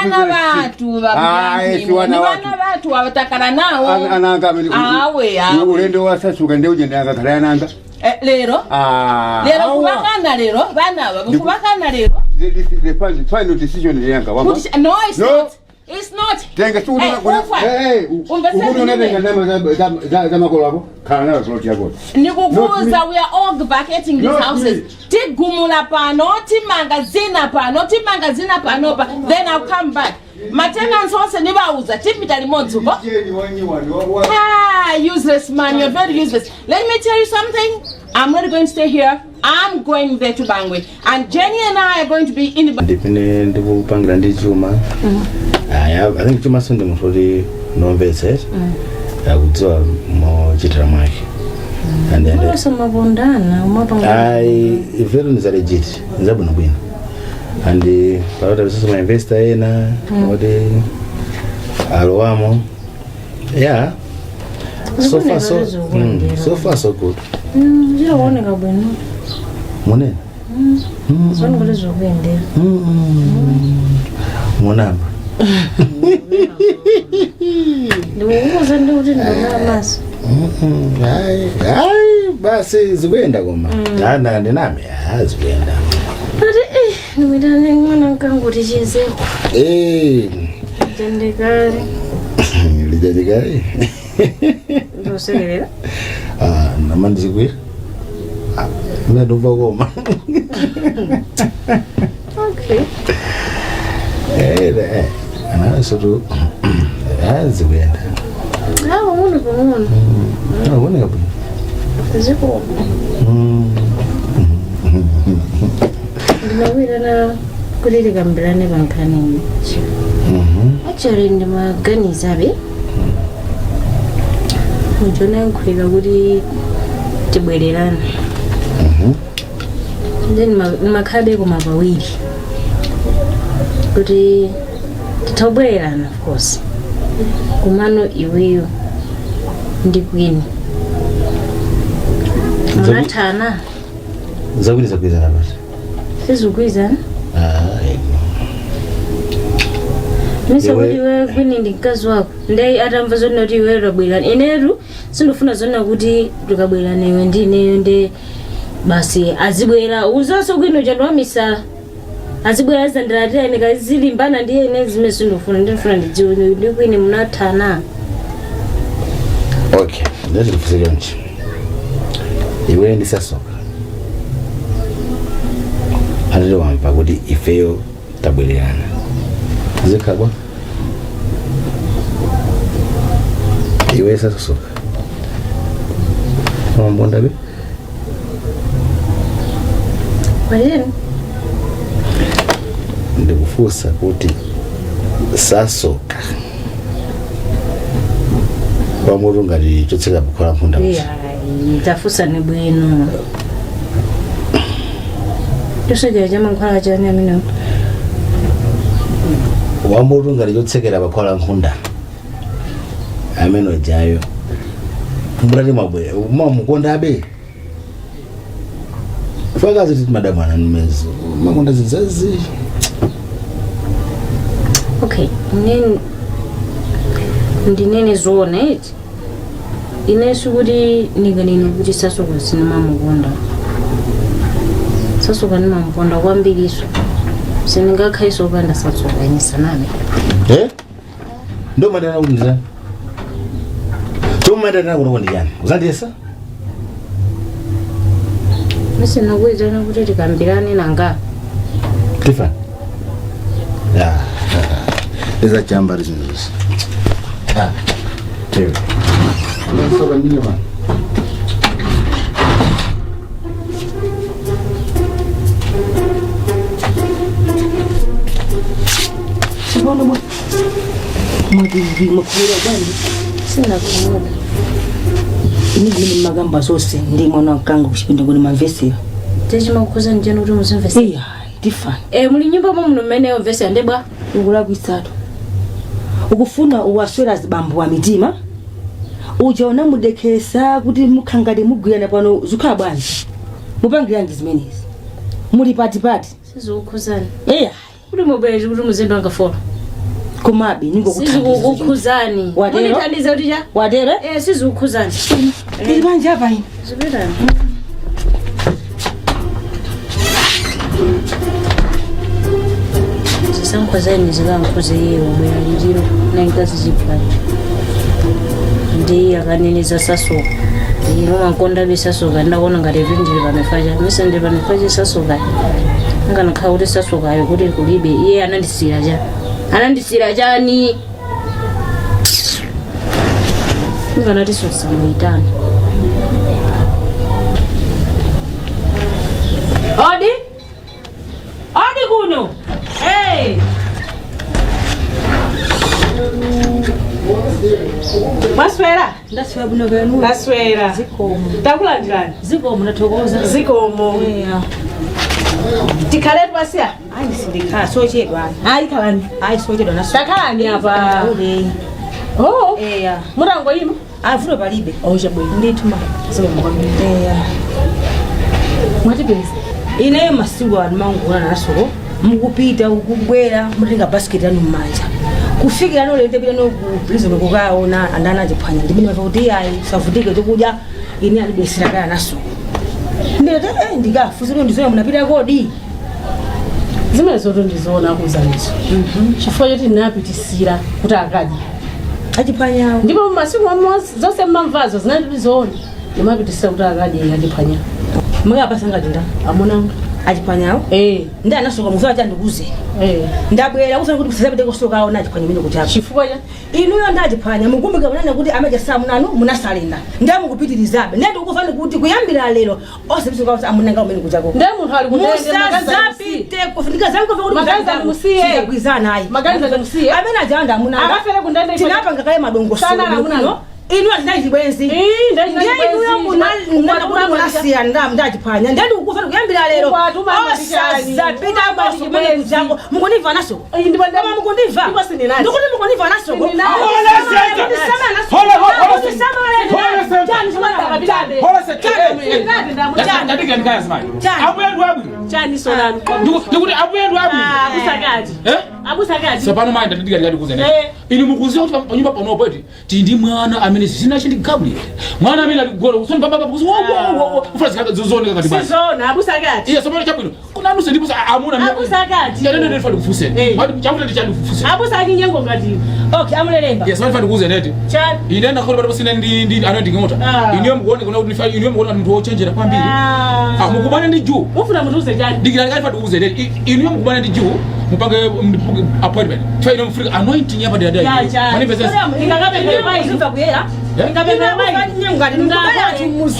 vana vathu Ah, si wana ni watu. vana vathu avatakala nawo. Ananga amene Awe, awe. Ulendo wasasuka ndi uje ndangakhala ananga. Eh, lero Ah, lero awa. kuvakana lero vanava Ndiku- kuvakana lero. The final decision ndi yanga wamba. Kuti no, it's No. not, it's not. Tenga sikuti Eh, ufa. Umvesera ukuti unatenga ndine. ndama za makolo ako, khala nazo plot yako. Ndikukuza, Not me. we are all vacating these Not houses. me. Tigumula pano, timanga zina pano, timanga zina panopa, then I'll come back. Matenants onse nivauza tipita limodzi uko. Jeni wanyiwa ndi wa- Ah, useless man, you're very useless. Let me tell you something. I'm not going to stay here. I'm going there to Bangwe. And Jenny and I are going to be in the Ndipine ndikupangira ndi Chuma. Aya, I think Chuma so ndi munthu kuti nomvetse akudziwa mochitira mwake and then Usamapondana umapanga. Ayi, ifeto ndi za legit, nzabwinobwino, and palota bisoso ma investor ena oti alowamo. Yeah, so far so so far so good. Zikuoneka bwino. Munene. Zoni kuti zikuyendera. Munamba. Ndikukuuza ndi kuti ndikuona maso. Ayi, ayi, basi zikuyenda koma ana ndiname, ah, zikuyenda. Ati eh, ndimwitane mwana nkanguti chezeko. Eh, Tendekale. lijadikali. Ndosekerera. Ah, nama ndizikwira ndindomva koma. Okay. Eh, eh, anasotu zikuyenda. Ah, pang'ono pang'ono. Akuoneka bwino. Zikoma. Ndinawirana kuti tikambirane pankhani. Actually ndimaganizabe muchonayankhulira kuti tibwererane, then ndimakhalabe koma pawiri kuti tithabwererana, of course, komano iweyo ndi Queen munathana. Zakwini zagwirizana basi. Sizigwirizana. Ah, eh. Misa kuti iwe Queen ndi mkazi wako, nde atamva zonena kuti iweyo tabwererana, inetu sindifuna zonena kuti tikabwererana iwe ndi ineyo nde basi azibwera uzonso Queen uja ndi wamisala, azibwera azandilatira ine kazilimbana ndi ine, zimene sindifuna. Ndifuna ndidziwe ndi Queen munathana. Okay, ndazikufunsa chonchi, iwe ndi Sasoka atati wamva kuti ifeyo tabwererana, zikhala bwa? Iwe Sasoka umamukondabe? Maleni. Ndikufunsa kuti Sasoka wamutu ngati chotseka kukhola nkhunda uja. Iyayi, tafunsani bwino. Chosekera cha mankhwala chani amenewo? Wamutu ngati chotsekera pakhola nkhunda amene ujayo, mutati mwabwera, umamukondabe? Fakazi titi madamu ananimezi makonda zinzazi. Okay, ine ndinene zoona eti, ine sikuti ndinganene kuti Sasoka sindimamukonda. Sasoka ndimamukonda kwambiriso, sindingakhaleso opanda Sasoka ine saname. Eh, ndo madana kuti ndizani chomadana kuti ndi chani uzandiyesa. Sinakuitana kuti tikambirane nanga. Tiffany. Ya. Ezachamba rizinzuzi. Ah. Tewe. Soka ndine man. Sibona bwa. Mwakhulula bwanji? Sinakhumula. Ini zimene mmakamba zonse ndi mwana wankanga kuchipinda kuti mamvesera. Techimakukhuza njani kuti muzimvesera? Iya, Tiffany. Eh, muli nyumba mo muno mmene omvesera ndebwa. Ukulakwitsatu. Ukufuna uwaswera azibambo wa mitima uja unamudekhesa kuti mukhangati mugwirana pano, zikhala bwanji? Mupangiranji zimenezi? Muli patipati. Sizikukhuzani. Iya. Kuti mubwere kuti muzendo anga folo. Komabe ningokuthandiza. Sizikukukhuzani. Watero? Mundithandize kuti cha? Watero? Eh, sizikukhuzani. Ili banje apa ine. Zipitani. Zisankhwazeni zikankhuze iye wabwera litiro nainkazi ziphwanya ndi akaneniza sasoka ino mankonda besasoka ndakuona ngati ndili panofacha mise ndili panofacha sasoka nganakhala kuti sasokayo kuti kulibe iye anandisira cha anandisira chani nganati sosamuitana. Odi? Odi kuno. Hey. Maswera? Ndaswera bwino kenu. Ndaswera. Zikomo. Takulandirani. Zikomo, ndathokoza. Zikomo. Yeah. Tikhale twasiya. Ayi, sindikhala sochedwa. Ayi, khalani. Ayi, sochedwa naso. Takhalani apa. Ule. Oh. Eya. Mutangoyima. Avuto palibe. Oh, chabwino. Ndithu ma. Zikomo kwambiri. Eya. Mwatipeza. Ineyo masiku ano mangona nasoko mukupita ukubwera mutenga basket yanu mmanja kufikira no lente pita no ku prison kukaona andana achiphwanya ndimene mafa kuti ayi savutike chokudya ine alibesera kaya nasoko ndete ndikafunsire ndizoya munapita kodi. Zimene zoto ndizoona kuzanizo. Chifukwa choti ndinapitisira kuti akadye. Achiphwanyawo. Ndipo masiku amodzi zonse mmamvazo zinali zoona. Ndimapitisira kuti akadye achiphwanya. Mukapasanga tinda Amunanga. achiphwanyawo. Eh. Ndi anasoka muzowa chandikuze. Eh. Ndabwera kusana kuti kusazapite kusokaona achiphwanya mene kuchapa. Chifukwa cha Inuyo ndachiphwanya mukumbuka munene kuti amaja samunanu munasalenda ndamukupitirizabe ndiye ndikufani kuti kuyambira lero osapisuka kuti amunanga umene kuchako. Ndiye munthu ali kundende. Musazapite ndikazangofa kuti Maganiza ndimusiye. sizagwizana ayi. Maganiza ndimusiye. Amene ajawanda amunanga Akafere kundende tinapanga kale madongosolo Sana amunanga. Inu azinayi chibwenzi. Eh, ndayi Ndiye inuyo munana kuti munasiyana ndachiphwanya ndiye ndikufani kuyambira lero Ukwatuma osazapita Umati kwaso kumene chibwenzi. kuchako. Mukundimva naso? Eh, ndipo Koma mukundimva? Ndipo sindinati. Ndikuti mukundimva naso? Sindinati. Chani solano. Ndikuti abuyendu abwino. Abusakati. Eh? Abusakati. Tsopano mayi ndatitikatikuze Eh. inu mukuziwa kuti panyumba panopo eti tili ndi mwana amene zina chindi Gabriel mwana amene aligolo kusoni papa kuzi wo wo wo ufuna zikaka zooneka ngati basi. Sizona abusakati. Iye tsopano chabwino kuna nusu ndipo amuna Abusakati. ndene ndene fali kufuse Eh. mati chakuti ndi chandi kufuse. Abusaki nyengo ngati. Okay, amulelemba. Yes, mati fali kuze neti Chani. ine ndakhola pano pasina ndi ndi anointing water. Ah. Iniyo mukuone kuna kuti iniyo mukuona munthu wochenjera kwambiri. Ah, mukumane ndi juu. Mufuna mutuze chani. Dikira ngati fati kuze neti iniyo mukumane ndi juu mupange appointment try ino mfrika anointing yapa dada. Ya, chani. Manifest. Ingakapembera mayi. Mukundimva kuyera? Ingapembera mayi.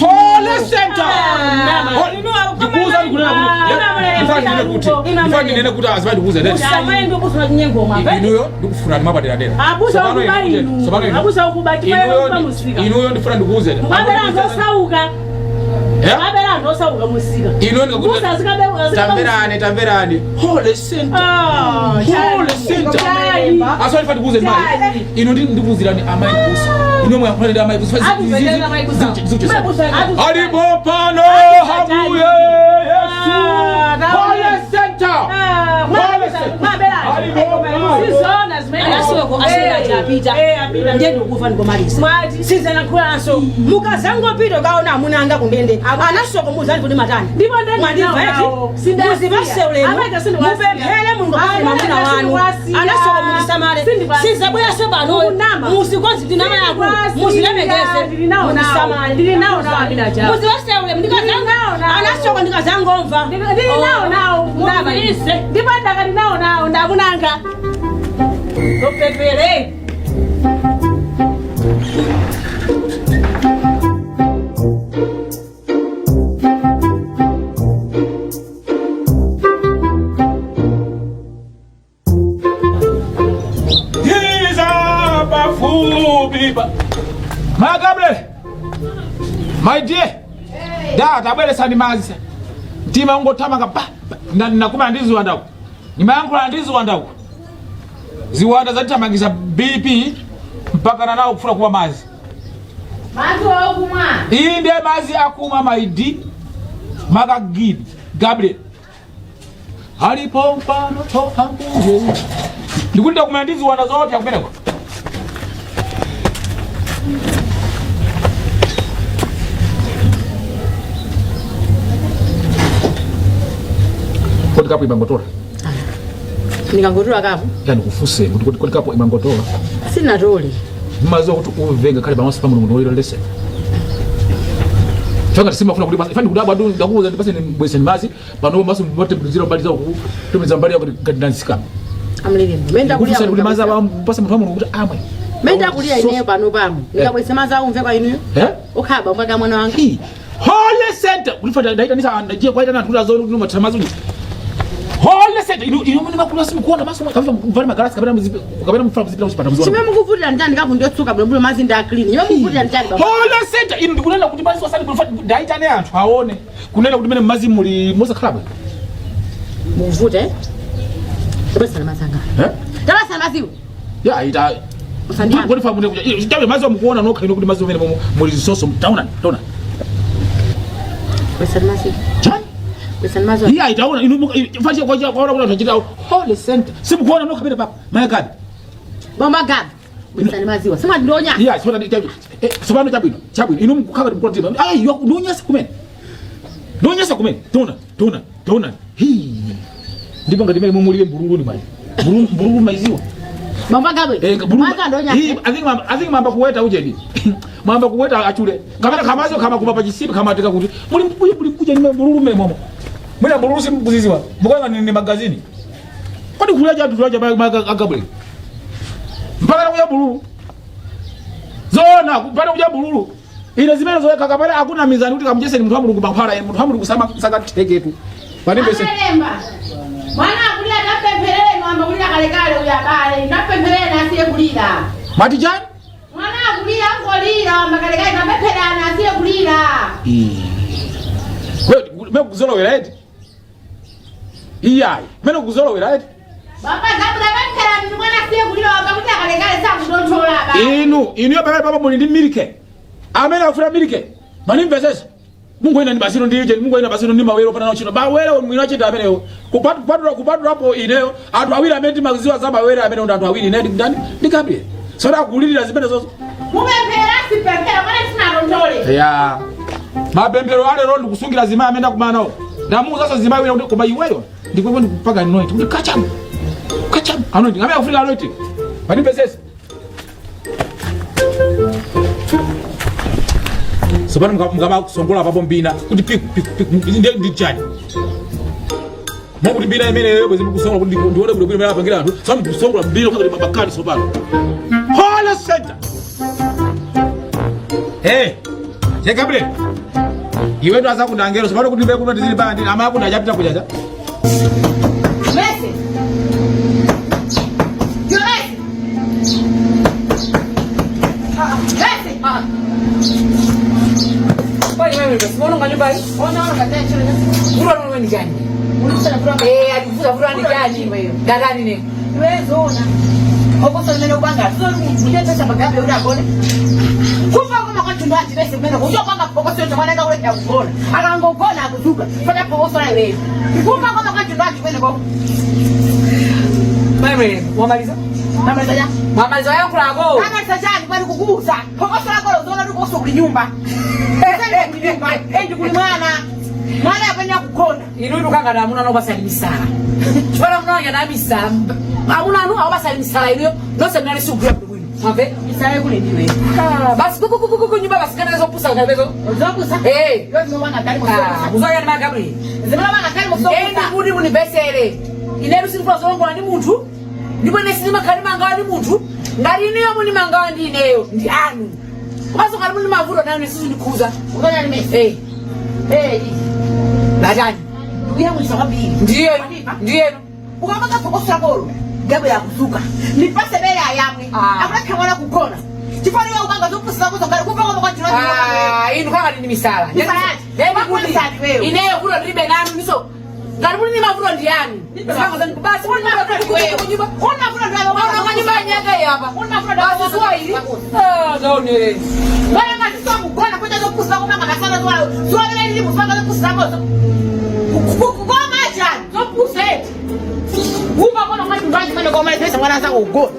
Holy Center. Ah, Ndikuuza ndikunena kuti ndifana ndinene kuti azimai ndikuuze neti Usamayende kusuna chinyengo mwambe. inuyo ndikufuna ndimapadera dera. Abusa ukuba inu. Abusa ukuba tifaye ukuba musika. Inuyo ndifuna ndikuuze. Mukabera anthu osauka. Eh? Mukabera anthu osauka musika. Inuyo ndikuti Musa azikabe azikabe. tamverani tamverani. Holy Center. Ah, Holy Center. Chani. Aswa ndifuna ndikuuze mayi. Chani. Inu ndikuuzirani amayi kusa. Inu mwayankhula ndi amayi kusa. Atuzerera amayi kusa. Zikuchesa. Alipo pano habuye Yesu. Holy Center. Holy Center. Alipo pano. Sizona zimene. Anasoko asera chapita. Eh, apita. Ndiye ndikufa ndikomaliza. Mwati. Sizanankhulanso. Mukazangopita kaona amunanga kundende. Anasoko muzani kuti matani. Ndipo ndende Mwandimva nawo. eti? Sindasiya. Muzipase ulemu. Amaita sindiwasiya. Mupemphere Mulungu akufuna Amaita mwamuna wanu. sindiwasiya. Anasoko mundisamale. Sindiwasiya. Sizabweranso pano. Mukunama. Musikonzi ndinama yako. Sindiwasiya. Muzilemekeze. Ndili nawo nawo. Mundisamale. Ndili nawo nawo amene ajawo. Muzipase ulemu. Ndili nawo nawo. Anasoko ndikazangomva. Ndili nawo nawo. Mupilise. Ndipo ndakati nawo nawo ndamunanga. Lopepere. Giza pafupi pa Ma Gabriel. My dear. Da tabweresani madzi. Mtima ungothamanga pa. pa. Nakuma ndi ziwanda uku. Nimayankhula ndi ziwanda uku. Ziwanda zatithamangisa BP mpaka na nawo kufuna kuwa madzi. Madzi okumwa. Iyi ndiye madzi akumwa my dear. Makagidi Gabriel. Alipo pano to ambuye. Ndikuti ndakumana ndi ziwanda zoopsa kumeneko. Kodi kapu imangotola? Ndikangotola kapu. Yani kufunseni kuti kodi kapu imangotola? Sinatole. Mumadziwa kuti umve ngakhale pamaso pa Mulungu ndiwoyera lese. Changa simafuna kuti basi fani kudabwa ndu ndakuuza ndipase bweseni madzi pano maso mbotembenudzira mbali zawo kutumiza mbali yako ngati ndansika. Amlilemba. Menda kulia. Ndikufunseni kuti madzi awa mpase munthu wa Mulungu kuti amwe. Menda kulia ineyo pano pamo. Ndikabwese madzi aumve kwa inuyo. Eh? Ukhaba mpaka mwana wanga. Hii. Holy center. Kulifata ndaitanisa ndajiye kwaita na tula zone kuti matamazo. Holy center. Inu inu mimi makula simu kuona maso kabisa mvale magalasi kabisa mzipi kabisa mfala mzipi usipata mzipi. Chimwe mukuvutira ndani kapu ndiyotsuka bwino bwino madzi ndi a clean. Chimwe mukuvutira ndani baba. Holy center. Inu ndikunena kuti madzi wasali kulifata ndaitane anthu aone. Kunena kuti mene madzi muli mosakhala bwino. Mukuvute. eh? Tabasana mazanga. Eh? Tabasana maziwo. Ya ita Usandiyambe. Kodi fa mune kuja. Chabe madzi mukuona nokha ino kuti madzi mene muli zisoso taona taona. Bwesani maziwo. Chani? Bwesani maziwo. Iya itaona inu facha kwa kwa kwa kwa chita holy center. Simukuona nokha pene papa. Mayakadi. Bomba gabi. Bwesani maziwo. Sima ndonya. Iya sipana sipano chabwino chabwino inu mukukhala kuti mukoti ayi ndonyasa kumene. Ndonyasa kumene. Tona tona tona. Hi. Ndipo ngati mene mumulibe mbululu ni mali. Mbululu mbululu maiziwa. Bomba gabi. Eh mbululu. Mwaza ndonya. Hi I think mamba kuweta ujeni. Mamba kuweta achule. Kapena kamazo kama kuba pachisipi kama atika kuti muli mbuye muli mbuye ni mbululu mene momo. Mwina mbululu simkuziziwa. Mukanga ni magazini. Kodi kulaja anthu tulaja agabule. Mpaka kuja bululu. Zona mpaka kuja bululu. Ile zimene zoyeka kapale hakuna mizani kuti kamjese ni mtu wa Mulungu mankhwala munthu wa Mulungu sama saka teketu. Panimbe se. Amalemba. Mwana akulira tapempherere mwamba kulira kalekale uya bale. Tapempherere nasiye kulira. Mati chani? Mwana akulira ngolira makalekale tapempherere nasiye kulira. Wewe mimi kuzolowera eti. Iyayi, mimi kuzolowera eti. Baba zabula pempherere ndi mwana asiye kulira wakakulira kalekale sakutonthola bale. Inu inu pamene papa muli ndi milike. Amene akufuna milike. Manimvesesa. Mungu ina ni basino ndiye Mungu ina basino ndi mawero pana chino. Bawere mwina chita ameneyo. Kupatula kupatulapo ineyo anthu awiri amene timaziwa za mawere amene ndi anthu awiri ine ndani ndi Gabriel. Soda kulirira zimene zozo. Mupemphera sipemphera mwana sinatonthole. Ya. Mapemphero ale rondo kusungira zimai amene akumana nawo. Ndamuuza zimai wina kuti koma iweyo ndikwepo ndikupaka anointing kuti kachamu. Kachamu anointing. Amene akufuna anointing. Manimvesesa. Sopano mukamasongola papo mbina kuti piku piku piku ndi chani. Mungu mbina imeneyo bwezi mukusongola kuti ndione kuti bwino apangira anthu. Sopano mukusongola mbina kuti mabakali sopano. Holy center. Hey, che Gabriel. Iwe ndo azakunda angelo sopano kuti ndibe kuno ndizili bandi ama akunda achapita kujaja. Messi. Yo Messi. Messi. Pali mimi basi mbona nyumba hii? Ona ona kataya chile. Vura nunwe ni gani? Ulisana vura. Eh, alivuza vura ni gani? Gani ne? Wewe ona. Hokoso mene ubanga. Sio mjete pagabe uri agone. Kufa kama kwa chumba chibese mene. Unjo kwanga pokoso yote mwana ngakule kugona. Akangogona akuzuka. Fanya pokoso na wewe. Kufa kama kwa chumba chibese kwa. Mimi wamaliza? Namaliza ja. Wamaliza yangu lako. Namaliza jani kwani kukuuza. Pokoso lako uzoona tu pokoso kuli nyumba. Sasa kuli nyumba. Endi kuli mwana. Mwana apenda kugona. Inu ndukanga na amuna no basa misala. Chifana muna ya na misala. Amuna no abasa misala inu. No se mnali sugura bwino. Mwamve? Misala kule ndiwe. Ah, basi kuku kuku kuku nyumba basi kana zopusa kabezo. Uzopusa? Eh. Yo zimwana kali Ah, musoka. uzoya ni magabri. Zimwana kali musoka. Endi kuti munibesere. Ineru sinifuna zolongola ndi munthu. Ndipo ine sindimakhali mangawa ndi munthu. Ngati ineyo muli mangawa ndi ineyo ndi anu. Komanso ngati muli mavuto nanu isusu ndikhuza. Uzoya ni Messi. Eh, Eh. latani. Ndikuya kwambiri. Ndiye ndiye. Ukapanga pokoso lakolo. Gabe ya kuzuka. Nipase bele ayamwe. Ah. Akuna mwana kugona. Chifani wewe ubanga zopusa zako zokali kufa kwa kwa chino. Ah, inu kanga ndi misala. Misala yachi? Ndi kuti Misala wewe. ineyo kuno ndilibe nanu niso. Ngati muli ndi mavuto ndi anu. Zipango zanu basi muli mavuto Wewe. kunyumba. Una mavuto ndio Mavuto kwa nyumba nyaka hii hapa. Una mavuto ndio Basi suwa hili. Ah, zaonere. Bale ngati sio kugona kuja zopusa zako mama kasana zuwa. Zuwa lile lili mupanga zopusa zako. Kugoma jani. Zopusa eti. Kufa kwa kwa chino Komalepesa mwana azako kugona.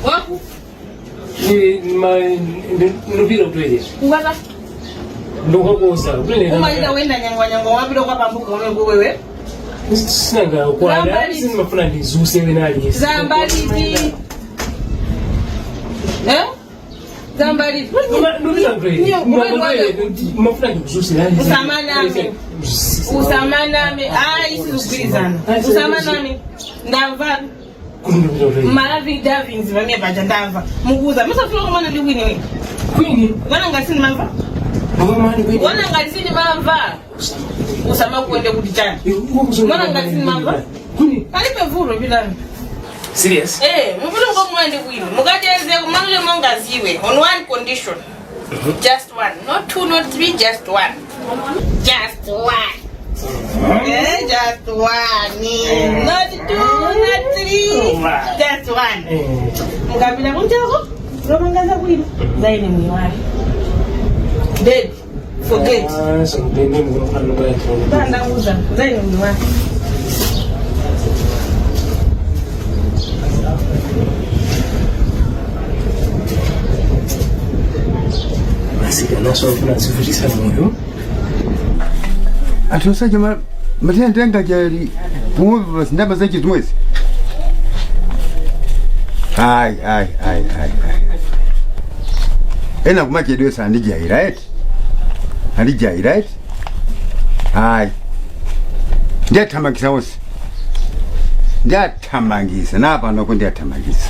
Waku? Ndupira kutoilet. Ungata? Ndokakosa. Umalira wenda nyangwa nyangwa wapita kwa pambuka umwe wewe. Sinanga kwana. Zambaliti. Sinimafuna ndizuse wena aliyense. Zambaliti. Eh? Zambaliti. Ndupira kutoilet. Niyo, kumene wake Mafuna ndikuzuse aliyense. Usamaname. Usamaname. Ayi sizikugwirizana. Usamaname. Ndamva. Kuti ndupira kutoilet. Malavi Davins vamene paja ndamva. Mukuza. Musafuna kumana ndi wini wewe. Kwini. Wana ngati sindimamva? Mama kwini. Wana ngati sindimamva? Usama kuende kuti chani. Mwana ngati sindimamva? Kwini. Palibe vuto pitani. Serious? Eh, mupite ngokumwa ndi bwino. Mukacheze kumanule mongaziwe on one condition. Just one. Not two, not three, just one. Just one. Eh, just one. Not two, not three. Just one. Mukapita kunjako, zomangaza bwino. Zaine mwiwale. Dead. Forget. Ah, sangende mukunokhala nokuyankhula. Tandanguza. Zaine mwiwale. Asikanaso afuna azivutisa moyo. Anthu osaja matenda anga jali pomwe ndamba zachi zimwezi. Ayi, ayi, ayi, ayi, ayi. Ena kumachedwesa andijaira eti. Andijaira eti. Ayi. Ndiyathamangisa onse. Ndiyathamangisa napano ndiyathamangisa.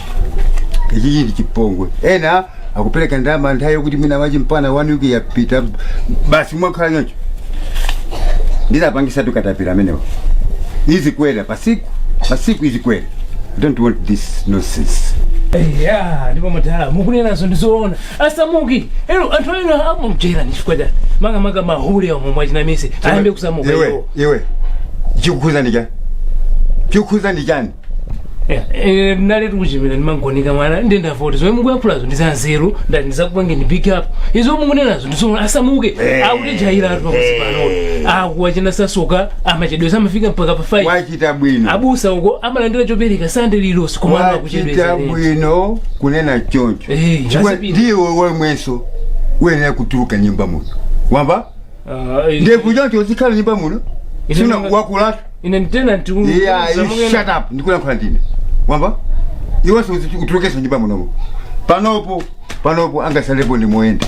Ichi ndi chipongwe. Ena akupereka ndalama nthawi yokuti mwina wachimpana one week yapita basi mwakhala nyoncho. Ndidapangisa tukatapira amenewo. Izikwera pasiku, pasiku izikwera. I don't want this nonsense. Ya, ndipo madala mukunenazo ndizoona asamuki ero anthu ena amamjera ni chifukwa chani makamaka mahule omwe mwachinamisi ayambe kusamuka Iwe, iwo iwe. Chikukhuza ndi chani? Chikukhuza ndi chani? Naletu kuchipinda ndimangonika mwana ndendavoti zomwe mukuyankhulazo ndi zanzeru ndati ndizakupangeni big up izo mukunenazo ndizoona asamuke Eh. akutijaira atu pamuzi pano akuwachina sasoka amachedwesa amafika mpaka pa 5 Wachita bwino. abusa uko amalandira chopereka sande lilonse koma Wachita akuchedwesa bwino kunena choncho. Eh, Chifukwa asipita. ndiwe wemwenso uyenera kutuluka nyumba muno. Wamba? Ndiye kuchoncho uzikhala nyumba muno. Ine Sina wakulatu. Ine nditena nti Yeah, you shut up. Ndikulankhula ndine. Wamba? Iwenso utulukenso nyumba munomo. Panopo, panopo angasalepo ndi moyenda.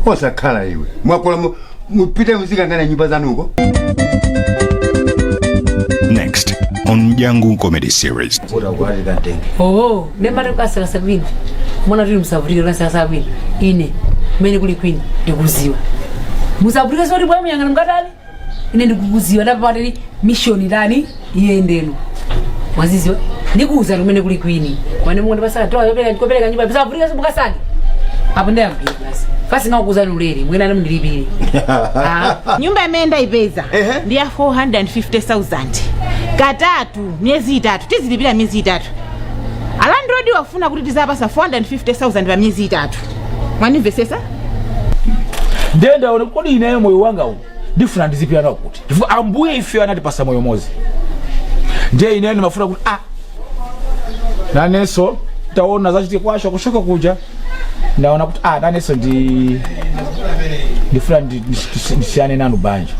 Osakhala iwe. Mwakula mupite muzikangana nyumba zanuko. Next on Jangu Comedy Series. Oh, nemari kukasakasa kwini mwana tiri musavurike kukasakasa kwini ine kumene kuli kwini ndikuziwa musavurike soti bwa muyang'ana mukatani ine ndikukuziwa ndapapatiri mishoni tani iyendeno mwaziziwa ndikuwuzani kumene kuli kwini kwani mukandipasaka kopereka nyumba musavurike mukasake apo ndayambira basi fasingakukuuzani ulere mwena mundilipire Ah. Nyumba imene ndayipeza ndi ya 450,000 katatu miyezi itatu tizilipira miyezi itatu. Alandrodi wafuna kuti tizapasa 450,000 pa miyezi itatu. Mwanimvesesa? Ndiye ndaona kodi ineyo moyo wanga uwu ndifuna ndizipira nawo kuti chifukwa ambuye ife anatipasa moyo mozi. Ndiye ineyo ndimafuna kuti ah nanenso taona zachitika kwasho kushoka kuja ndaona kuti ah nanenso ndi ndifuna ndisiyane nanu banja.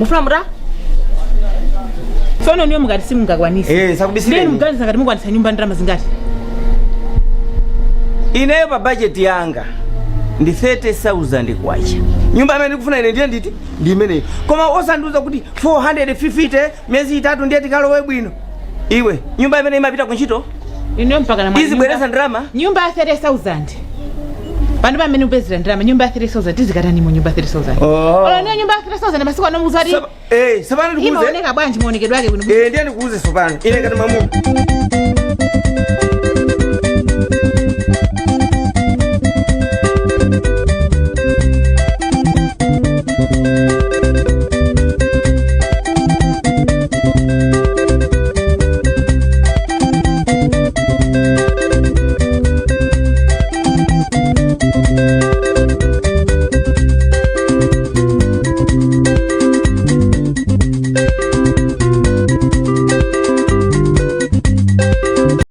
Mufuna muta? Tsono niyo mukati simungakwanisa. Eh, sakubisireni. Ndeni muganiza ngati mukwanisa nyumba ndalama zingati? Ineyo pa budget yanga ndi 30,000 kwacha. Nyumba imene ndikufuna ine ndiye nditi ndi imeneyo. Koma osandiuza kuti 450 miyezi itatu ndiye tikalowe bwino. Iwe, nyumba imene imapita kuntchito? Ineyo mpaka na mwa- Izibweresa ndalama? Nyumba ya 30,000. Pano pamene upezera ndalama nyumba ya 30,000 tizikatani mu nyumba ya 30,000. Oh. Olo niyo nyumba ya 30,000 masiku ano muzati Sapa- Eh, sopano ndikuuze. imaoneka bwanji maonekedwe ake kuno. Eh, ndiye ndikuuze sopano. Ine ngati mwamuna.